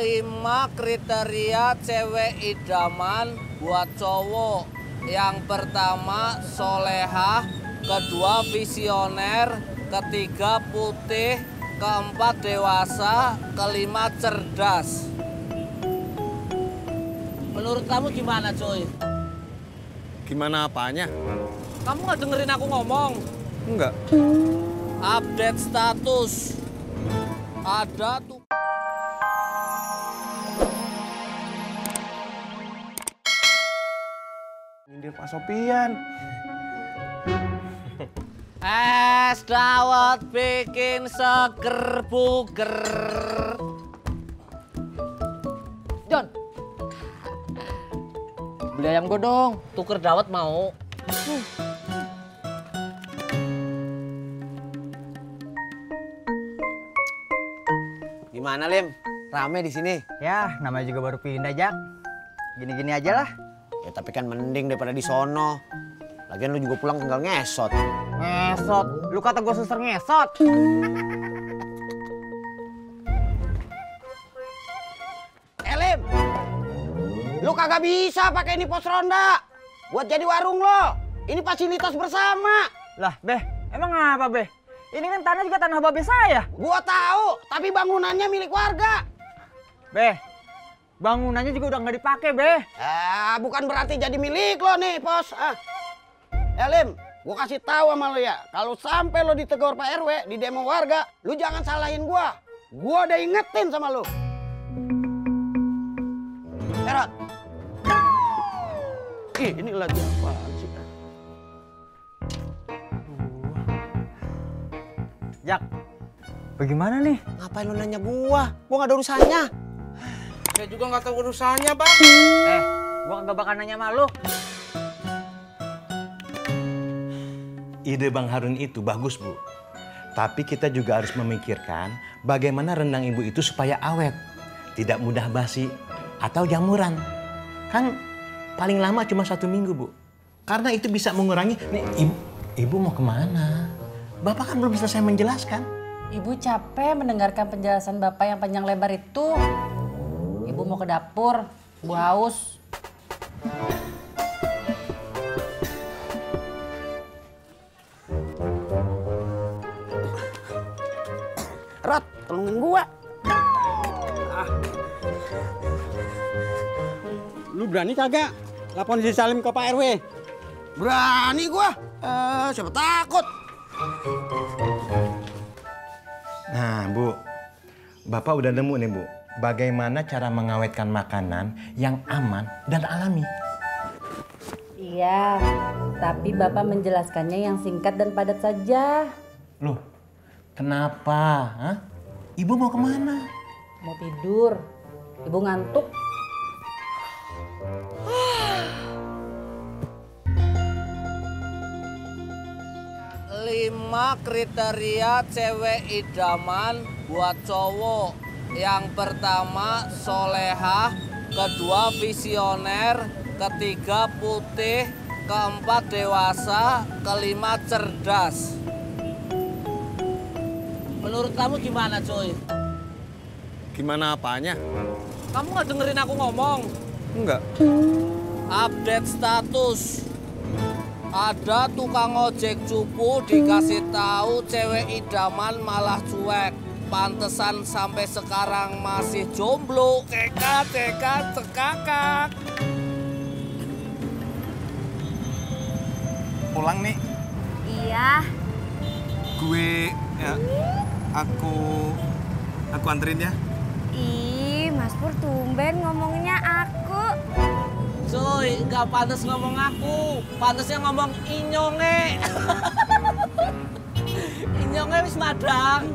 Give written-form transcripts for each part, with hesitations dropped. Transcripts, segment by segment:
5 kriteria cewek idaman buat cowok. Yang pertama solehah, kedua visioner, ketiga putih, keempat dewasa, kelima cerdas. Menurut kamu gimana, coy? Gimana apanya? Kamu nggak dengerin aku ngomong? Enggak. Update status. Ada tuh. Nyindir Pak Sopian. Es dawet bikin seger buger. John, beli ayam gue dong. Tuker dawet mau. Gimana, Lim? Rame di sini. Ya, namanya juga baru pindah, Jak. Gini-gini aja lah. Ya tapi kan mending daripada di sono. Lagian lu juga pulang tinggal ngesot. Ngesot? Lu kata gue suster ngesot? Lim, lu kagak bisa pakai ini pos ronda buat jadi warung lo. Ini fasilitas bersama. Lah, Beh, emang apa, Beh? Ini kan tanah juga tanah babe saya. Gua tahu, tapi bangunannya milik warga. Beh, bangunannya juga udah nggak dipakai, Beh. Bukan berarti jadi milik lo nih, pos. Lim, gua kasih tahu sama lo ya, kalau sampai lo ditegur Pak RW di demo warga, lu jangan salahin gua. Gua udah ingetin sama lo. Erot. Ini lagi apaan sih? Jak, bagaimana nih? Ngapain lu nanya gua? Gua nggak ada urusannya. Saya juga nggak tahu urusannya, Bang. Gua kagak bakal nanya sama lu. Ide Bang Harun itu bagus, Bu. Tapi kita juga harus memikirkan bagaimana rendang ibu itu supaya awet. Tidak mudah basi atau jamuran. Kan paling lama cuma 1 minggu, Bu. Karena itu bisa mengurangi... Nih, ibu mau kemana? Bapak kan belum selesai menjelaskan. Ibu capek mendengarkan penjelasan Bapak yang panjang lebar itu. Ibu mau ke dapur, Ibu haus. Rot, tolongin gua. Lu berani kagak lapor si Salim ke Pak RW? Berani gua. Siapa takut? Nah, Bu. Bapak udah nemu nih, Bu. Bagaimana cara mengawetkan makanan yang aman dan alami. Iya, tapi Bapak menjelaskannya yang singkat dan padat saja. Loh, kenapa? Hah? Ibu mau kemana? Mau tidur, Ibu ngantuk. Lima kriteria cewek idaman buat cowok. Yang pertama solehah, kedua visioner, ketiga putih, keempat dewasa, kelima cerdas. Menurut kamu gimana, coy? Gimana apanya? Kamu nggak dengerin aku ngomong? Enggak. Update status. Ada tukang ojek cupu dikasih tahu cewek idaman malah cuek. Pantesan sampai sekarang masih jomblo. Cekat, cekakak. Pulang nih. Iya. Gue ya aku anterin ya. Ih, Mas Pur tumben ngomongnya aku. Cuy, gak pantas ngomong aku. Pantasnya ngomong inyonge. Inyonge wis madang.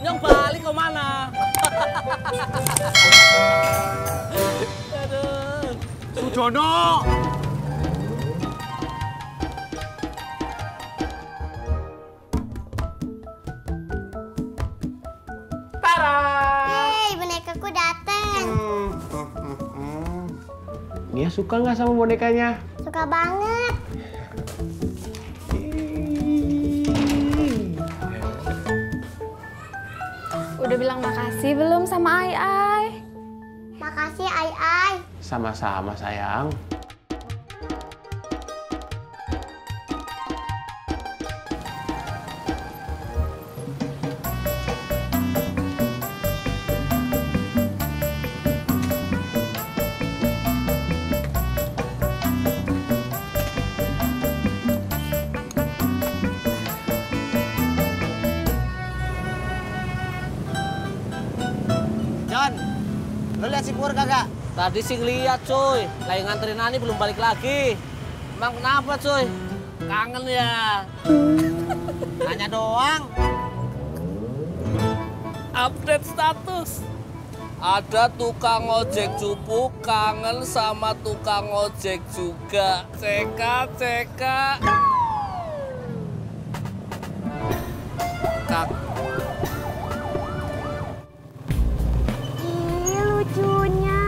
Nyong balik ke mana? Aduh. Sujono! Yeay, bonekaku dateng. Dia suka nggak sama bonekanya? Suka banget. Udah bilang makasih belum sama Ai Ai? Makasih Ai Ai. Sama-sama sayang. John, lu lihat si Pur kagak? Tadi sih ngeliat cuy, lagi nganterin Ani belum balik lagi. Emang kenapa cuy? Kangen ya? Nanya doang. Update status. Ada tukang ojek cupu kangen sama tukang ojek juga. CK. Kak. Ih, lucunya.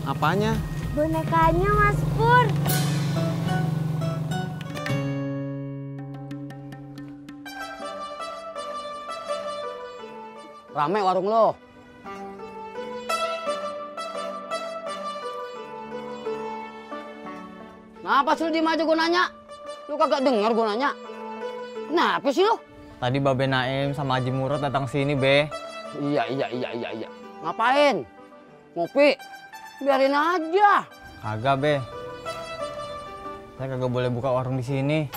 Apanya? Bonekanya Mas Pur. Rame warung lo. Kenapa sih lu diem aja gue nanya? Lu kagak denger gue nanya? Kenapa sih lu? Tadi Babe Naim sama Haji Murad datang sini, Be. Iya. Ngapain? Ngopi? Biarin aja. Kagak, Be. Saya kagak boleh buka warung di sini.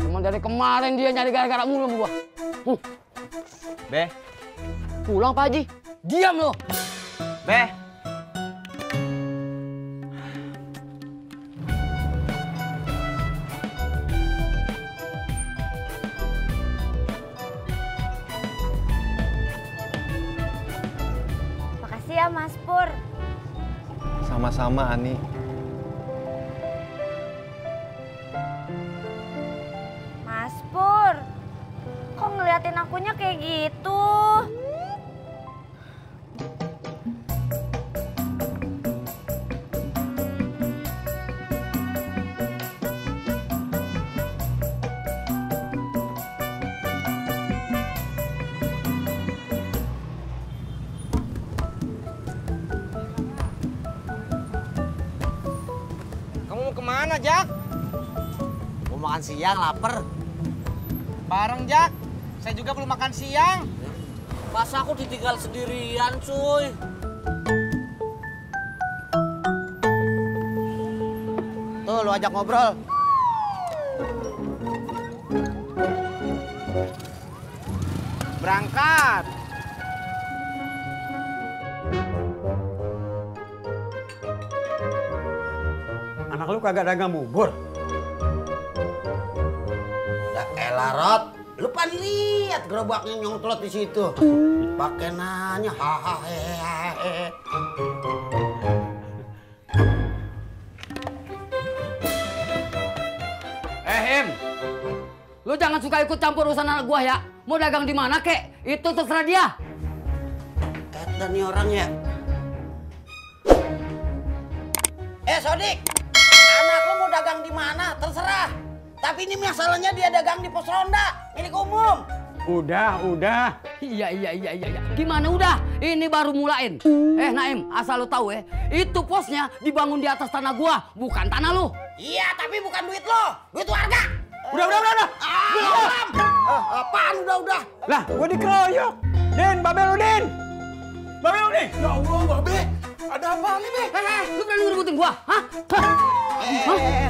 Cuma dari kemarin dia nyari gara-gara mulu sama gua. Be. Pulang Pak Haji. Diam lo. Be. Makasih ya Mas Pur. Sama-sama, Ani. Mas Pur, kok ngeliatin akunya kayak gitu? Kamu mau kemana, Jak? Mau makan siang, lapar. Bareng, Jak. Saya juga belum makan siang. Pas aku ditinggal sendirian, cuy. Tuh, lu ajak ngobrol. Berangkat. Anak lu kagak dagang bubur. Ya elah Rod, lu pan lihat gerobaknya nyongklot di situ. Pakai nanya hahaha hehehe. Him, lu jangan suka ikut campur urusan anak gua ya. Mau dagang di mana kek? Itu terserah dia. Dan nih orang ya. Sodik, anak lu mau dagang di mana? Terserah. Tapi ini masalahnya dia dagang di pos ronda, milik umum. Udah. Iya. Gimana udah? Ini baru mulain. Naim, asal lu tahu itu posnya dibangun di atas tanah gua, bukan tanah lu. Iya, tapi bukan duit lo, duit warga. Udah. Apaan udah? Lah, gua dikeroyok. Din, Babe lu, Din. Ya Allah, Babe. Ada apa nih, Be? Lu berani ngerebutin gua? Hah?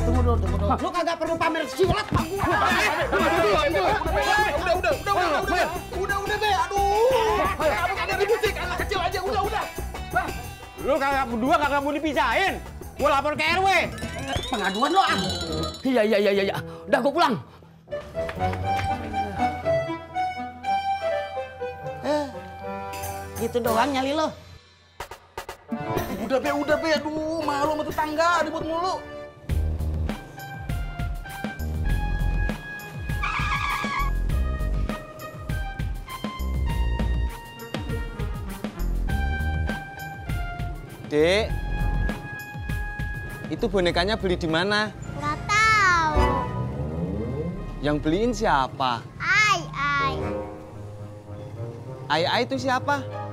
Tunggu dulu. Lu kagak perlu pamer silat sama gua. Udah, Be. Aduh. Kamu kagak dibisik, anak kecil aja. Udah. Lu kagak berdua kagak mau dipisahin. Gua lapor ke RW. Pengaduan lo ah. Iya. Udah gua pulang. Gitu doang nyali lo. Udah, Be. Aduh, malu sama tetangga, ribut mulu. Dek, itu bonekanya beli di mana? Nggak tahu. Yang beliin siapa? Ai. Ai itu siapa?